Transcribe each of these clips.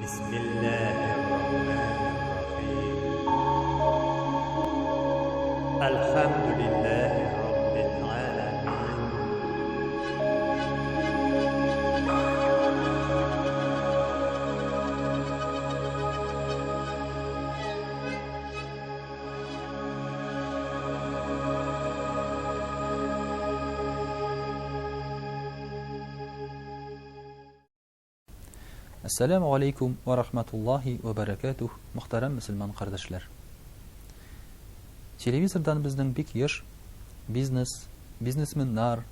Бисмиллаһир-рахманир-рахим. Әлхәмдүлиллаһи раббил галәмин. Әссәләмү алейкум вә рахматуллаһи вә бәрәкәтүһ, мөхтәрәм мөселман кардәшләр! Телевизордан безнең бик еш бизнес, бизнесменнар,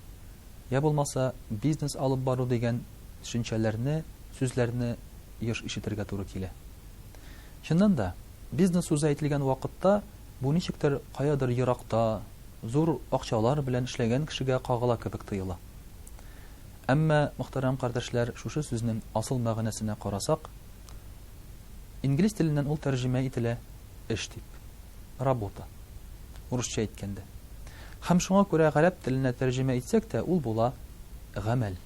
я булмаса бизнес алып бару дигән төшенчәләрне, сүзләрне еш ишетергә туры килә. Чыннан да, бизнес сүзе әйтелгән вакытта бу ничектер каядыр еракта, зур акчалар белән эшләгән кешегә кагыла кебек тоела. Әмма, мөхтәрәм кардәшләр, шушы сүзнең асыл мәгънәсенә карасак, инглиз теленнән ул тәрҗемә ителә эш дип. Работа. Урысча әйткәндә. Һәм шуңа күрә гарәп теленә тәрҗемә итсәк тә, ул була гамәл.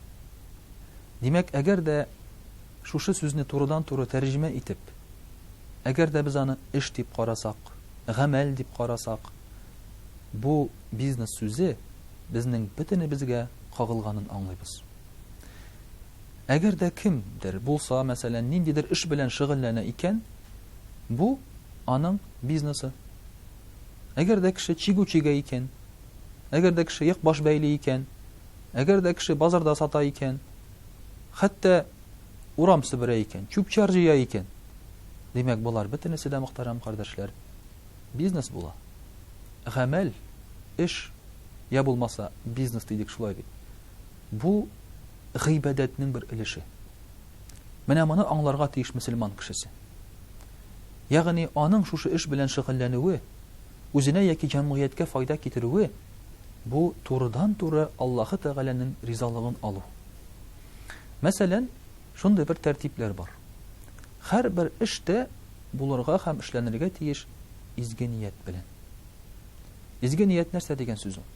Димәк, әгәр дә шушы сүзне турыдан-туры тәрҗемә итеп, әгәр дә без аны эш дип карасак, гамәл дип карасак, бу бизнес сүзе безнең бөтенебезгә кагылганын аңлыйбыз. Әгәр дә кемдер булса, мәсәлән, ниндидер эш белән шөгыльләнә икән, бу аның бизнесы. Әгәр дә кеше чигү чигә икән, әгәр дә кеше ек баш бәйли икән, әгәр дә кеше базарда сата икән, хәтта урам себерә икән, чүп-чар җыя икән, димәк, болар бөтенесе дә, мөхтәрәм кардәшләр, бизнес була. Гамәл, эш, я булмаса бизнес дидек шулай бит. Бу гыйбадәтнең бер өлеше. Менә моны аңларга тиеш мөселман кешесе. Ягъни аның шушы эш белән шөгыльләнүе, үзенә яки җәмгыятькә файда китерүе бу турыдан-туры Аллаһы Тәгаләнең ризалыгын алу. Мәсәлән, шундый бер тәртипләр бар. Һәрбер эш тә булырга һәм эшләнергә тиеш изге ният белән. Изге ният нәрсә дигән сүз ул?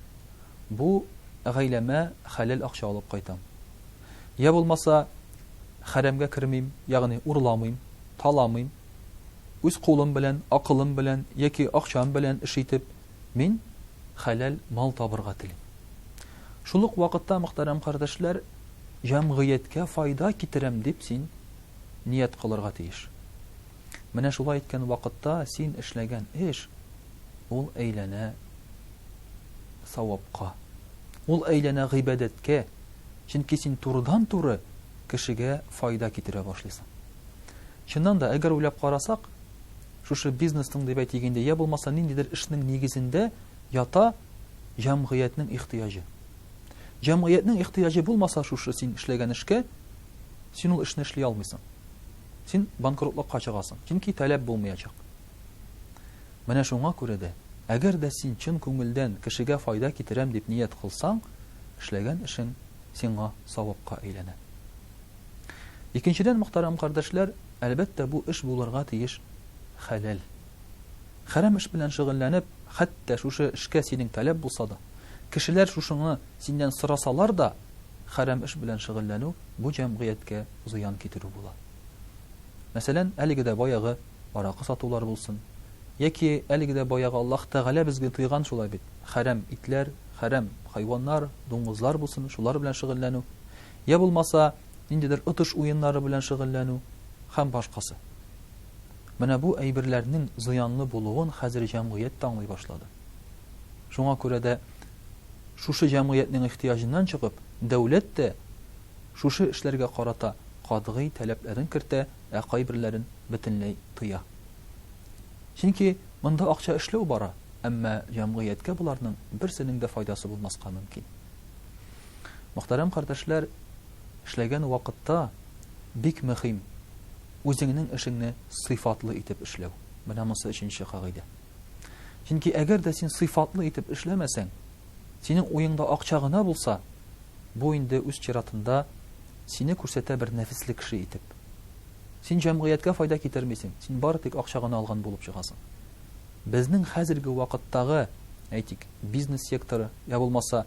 Бу гаиләмә хәләл акча алып кайтам. Я булмаса, хәрәмгә кермим, ягъни урламыйм, таламыйм. Үз кулым белән, акылым белән яки акчам белән эш итеп, мин хәләл мал табырга телим. Шул ук вакытта, мөхтәрәм кардәшләр, җәмгыятькә файда китерәм дип син ният кылырга тиеш. Менә шулай иткән вакытта син эшләгән эш ул әйләнә савапка. Ул әйләнә гыйбадәткә, чөнки син турыдан-туры кешегә файда китерә башлыйсың. Чыннан да, әгәр уйлап карасак, шушы бизнесның дип әйтик инде, я булмаса ниндидер эшнең нигезендә ята җәмгыятьнең ихтыяҗы. Җәмгыятьнең ихтыяҗы булмаса шушы син эшләгән эшкә, син ул эшне эшли алмыйсың. Син банкротлыкка чыгасың, чөнки таләп булмаячак. Менә шуңа күрә дә, әгәр дә син чын күңелдән кешегә файда китерәм дип ният кылсаң, эшләгән эшең сиңа савапка әйләнә. Икенчедән, мөхтәрәм кардәшләр, әлбәттә, бу эш булырга тиеш хәләл. Хәрәм эш белән шөгыльләнеп, хәтта шушы эшкә синең таләп булса да, кешеләр шушыңны синнән сорасалар да, хәрәм эш белән шөгыльләнү бу җәмгыятькә зыян китерү була. Мәсәлән, әлеге дә баягы аракы сатулар булсын, яки әлеге дә баягы Аллаһ Тәгалә безгә тыйган шулай бит, хәрәм итләр, хәрәм хайваннар, дуңгызлар булсын, шулар белән шөгыльләнү, я булмаса, ниндидер отыш уеннары белән шөгыльләнү һәм башкасы. Менә бу әйберләрнең зыянлы булуын хәзер җәмгыять тә аңлый башлады. Шуңа күрә дә шушы җәмгыятьнең ихтыяҗыннан чыгып, дәүләт тә шушы эшләргә карата катгый таләпләрен кертә, ә кайберләрен бөтенләй тыя. Чөнки монда акча эшләү бара, әмма җәмгыятькә боларның берсенең дә файдасы булмаска мөмкин. Мөхтәрәм кардәшләр, эшләгән вакытта бик мөһим үзеңнең эшеңне сыйфатлы итеп эшләү. Менә монысы өченче кагыйдә. Чөнки әгәр дә син сыйфатлы итеп эшләмәсәң, синең уеңда акча гына булса, бу инде үз чиратында сине күрсәтә бер нәфесле кеше итеп. Син җәмгыятькә файда китермисең, син бары тик акча гына алган булып чыгасың. Безнең хәзерге вакыттагы, әйтик, бизнес секторы, я булмаса,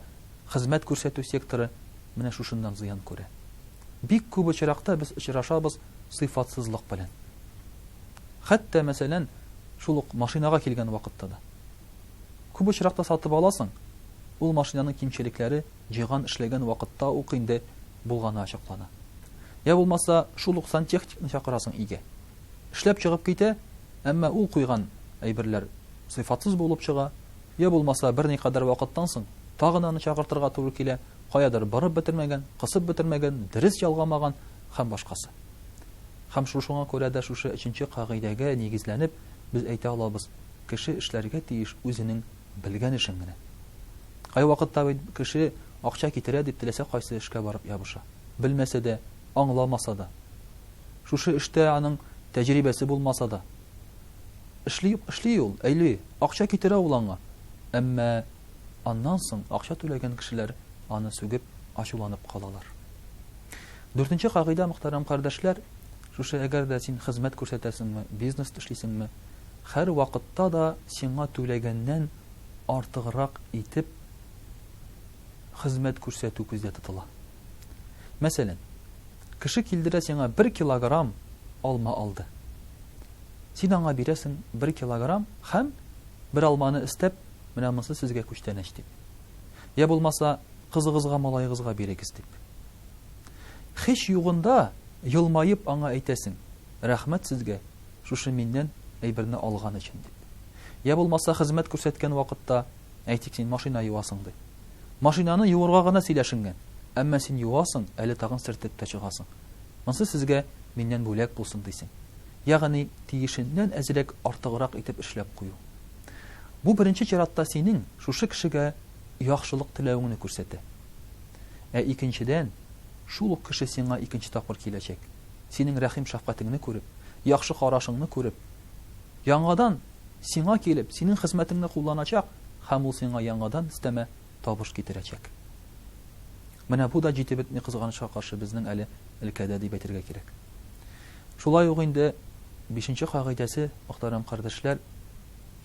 хезмәт күрсәтү секторы менә шушыннан зыян күрә. Бик күп очракта без очрашабыз сыйфатсызлык белән. Хәтта, мәсәлән, шул ук машинага килгән вакытта да. Күп очракта сатып аласың, ул машинаның кимчелекләре җыйган эшләгән вакытта ук инде булганы ачыклана. Я булмаса, шул ук сантехникны чакырасың өйгә. Эшләп чыгып китә, әмма ул куйган әйберләр сыйфатсыз булып чыга, я булмаса, берникадәр вакыттан соң тагын аны чакыртырга туры килә, каядыр борып бетермәгән, кысып бетермәгән, дөрес ялгамаган һәм башкасы. Һәм шушыңа күрә дә шушы өченче кагыйдәгә нигезләнеп, без әйтә алабыз, кеше эшләргә тиеш үзенең белгән эшен генә. Кайвакытта бит кеше акча китерә дип теләсә кайсы эшкә барып ябыша. Белмәсә дә, аңламаса да. Шушы эштә аның тәҗрибәсе булмаса да. Эшли, эшли ул, әйли, акча китерә ул аңа. Әмма аннан соң акча түләгән кешеләр аны сүгеп, ачуланып калалар. Дүртенче кагыйдә, мөхтәрәм кардәшләр, шушы әгәр дә син хезмәт күрсәтәсеңме, бизнес эшлисеңме, һәрвакытта да сиңа түләгәннән артыграк итеп хезмәт күрсәтү күздә тотыла. Мәсәлән, кеше килдерә сиңа бер килограмм алма алды. Син аңа бирәсең бер килограмм һәм бер алманы өстәп, менә монысы сезгә күчтәнәч дип. Я булмаса, кызыгызга, малаегызга бирегез дип. Һич югында елмаеп аңа әйтәсең, рәхмәт сезгә, шушы миннән әйберне алган өчен дип. Я булмаса, хезмәт күрсәткән вакытта, әйтик, син машина юасың ди. Машинаны юырга гына сөйләшенгән, әмма син юасың, әле тагын сөртеп тә чыгасың. Монсы сезгә миннән бүләк булсын дисең. Ягъни тиешеннән әзрәк артыграк итеп эшләп кую. Бу беренче чиратта синең шушы кешегә яхшылык теләвеңне күрсәтә. Ә икенчедән, шул ук кеше сиңа икенче тапкыр киләчәк. Синең рәхим-шәфкатеңне күреп, яхшы карашыңны күреп, яңадан сиңа килеп, синең хезмәтеңне кулланачак һәм ул сиңа яңадан өстәмә табыш китерәчәк. Менә бу да җитеп бетми кызганычка каршы безнең әле өлкәдә дип әйтергә кирәк. Шулай ук инде бишенче кагыйдәсе, мөхтәрәм кардәшләр,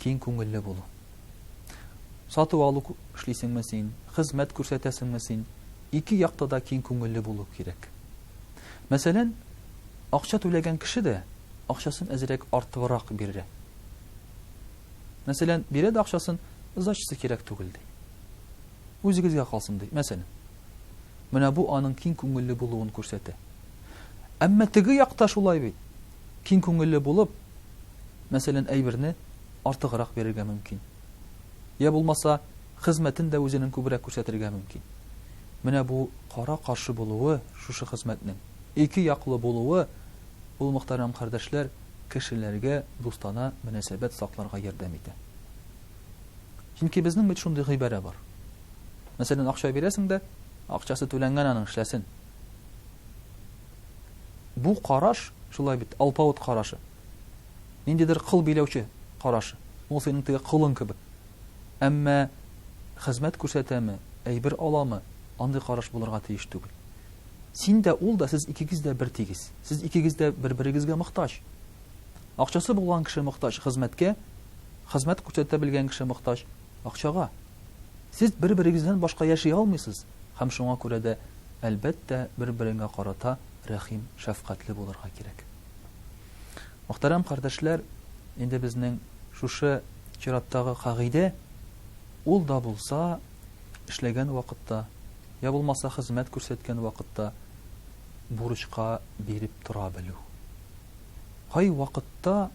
киң күңелле булу. Сатып алу эшлисеңме син, хезмәт күрсәтәсеңме син, ике якта да киң күңелле булу кирәк. Мәсәлән, акча түләгән кеше дә акчасын әзрәк артыбрак бирә. Мәсәлән, бирә дә акчасын, сдачасы кирәк түгел ди. Үзегезгә калсын ди, мәсәлән. Менә бу аның киң күңелле булуын күрсәтә. Әмма теге якта шулай бит. Киң күңелле булып, мәсәлән, әйберне артыграк бирергә мөмкин. Я булмаса, хезмәтен дә үзенең күбрәк күрсәтергә мөмкин. Менә бу кара-каршы булуы шушы хезмәтнең, ике яклы булуы, ул, мөхтәрәм кардәшләр, кешеләргә дустана мөнәсәбәт сакларга ярдәм итә. Чөнки безнең бит шундый гыйбарә бар. Мәсәлән, акча бирәсең дә, акчасы түләнгән аның, эшләсен. Бу караш, шулай бит, алпавыт карашы. Ниндидер кол биләүче карашы. Ул синең теге колың кебек. Әмма хезмәт күрсәтәме, әйбер аламы, андый караш булырга тиеш түгел. Син дә, ул да, сез икегез дә бер тигез. Сез икегез дә бер-берегезгә мохтаҗ. Акчасы булган кеше мохтаҗ хезмәткә, хезмәт күрсәтә белгән кеше мохтаҗ акчага. Сез бер-берегездән башка яши алмыйсыз һәм шуңа күрә дә, әлбәттә, бер-береңә карата рәхим, шәфкатьле булырга кирәк. Мөхтәрәм кардәшләр, инде безнең шушы чираттагы кагыйдә, ул да булса эшләгән вакытта, я булмаса хезмәт күрсәткән вакытта бурычка биреп тора белү. Кай вакытта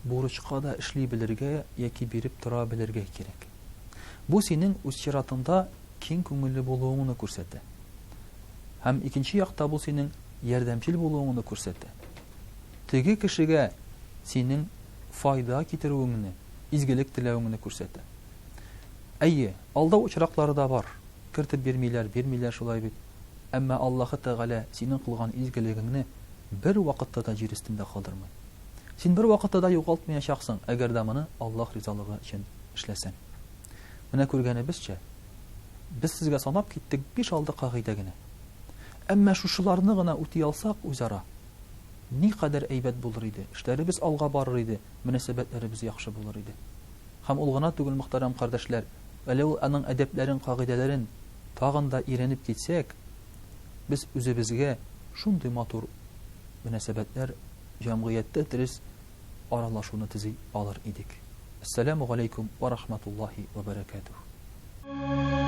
бурычка да эшли белергә яки биреп тора белергә кирәк. Бу синең үз чиратыңда киң күңелле булуыңны күрсәтә. Һәм икенче якта бу синең ярдәмчел булуыңны күрсәтә. Теге кешегә синең файда китерүеңне, изгелек теләвеңне күрсәтә. Әйе, алдау очраклары да бар. Кертеп бирмиләр, бирмиләр шулай бит. Әмма Аллаһы Тәгалә синең кылган изгелегеңне бервакытта да җир өстендә калдырмый. Син бервакытта да югалтмаячаксың, әгәр дә моны Аллаһ ризалыгы өчен эшләсәң. Менә күргәнебезчә, без сезгә санап киттек биш-алты кагыйдә генә. Әмма шушыларны гына үти алсак үзара, никадәр әйбәт булыр иде, эшләребез алга барыр иде, мөнәсәбәтләребез яхшы булыр иде. Һәм ул гына түгел, мөхтәрәм кардәшләр, әле ул аның әдәпләрен, кагыйдәләрен тагын да өйрәнеп китсәк, без үзебезгә шундый матур мөнәсәбәтләр, җәмгыятьтә дөрес аралашуны төзи алыр идек. Әссәләмү галәйкүм вә рахматуллаһи вә бәрәкәтүһ.